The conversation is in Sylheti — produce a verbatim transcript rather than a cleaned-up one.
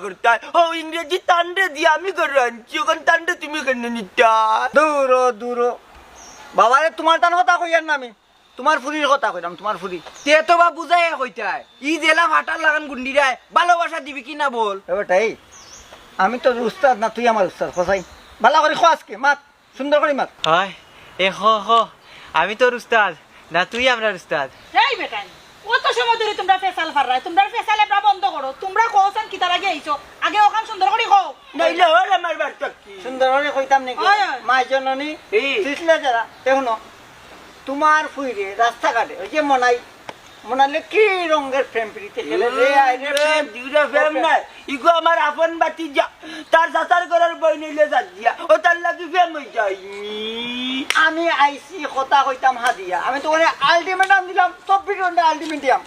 করতায়। ও ইংরেজি তানরে দিয়া আমি ঘরো আনছি, অখন তানরে তুমি কেনে নিতায়? দূরো, দূরো। বাবারে, তুমার তান কথা কইয়ার না আমি। তুমার ফুরির কথা কইরাম, তুমার ফুরি। তে তো বা বুঝাইয়া কইতায়। ই যেলা ফাটার লাখান গুন্ডিরায় ভালোবাসা দিবি কি না বল? এ বেটা, এই, আমি তোর উস্তাদ না, তুই আমার উস্তাদ, কসাই। ভালা করি ক আজকে, মাত। সুন্দর করি মাত। অয়, এ হ হ, আমি তোর উস্তাদ না, তুই আমরার উস্তাদ। এই বেটাইন, অত সময় ধরি তুমরা ফেসাল ফাররায়, তুমরার ফেসাল এবলা বন্ধ করো। তুমরা কওছাইন কিতার লাগি আইছো, আগে অখান সুন্দর করি কও। নাইলে অর আমার বার্তা কি? সুন্দর করি কইতাম নাকি? অয়, অয়। মা জননী, এই। তুই ছিলে যারা, তে হুনো, তুমার ফুরিরে রাস্তাঘাটে, ওই যে মনাই, মনাইলে কি রঙের প্রেম প্রীতি খেলে রে, আয় রে, প্রেম, দুইটা প্রেম প্রেম। নাই। ইগু আমার আপন ভাতিজা, তার চাচার ঘরর বইন অইলে জাত দিয়া, অতার লাগি প্রেম অই যায়। আমি আইছি কথা কইতাম হাদিয়া, আমি তো অনে ultimatum দিলাম, চব্বিশ ঘন্টা ultimatum।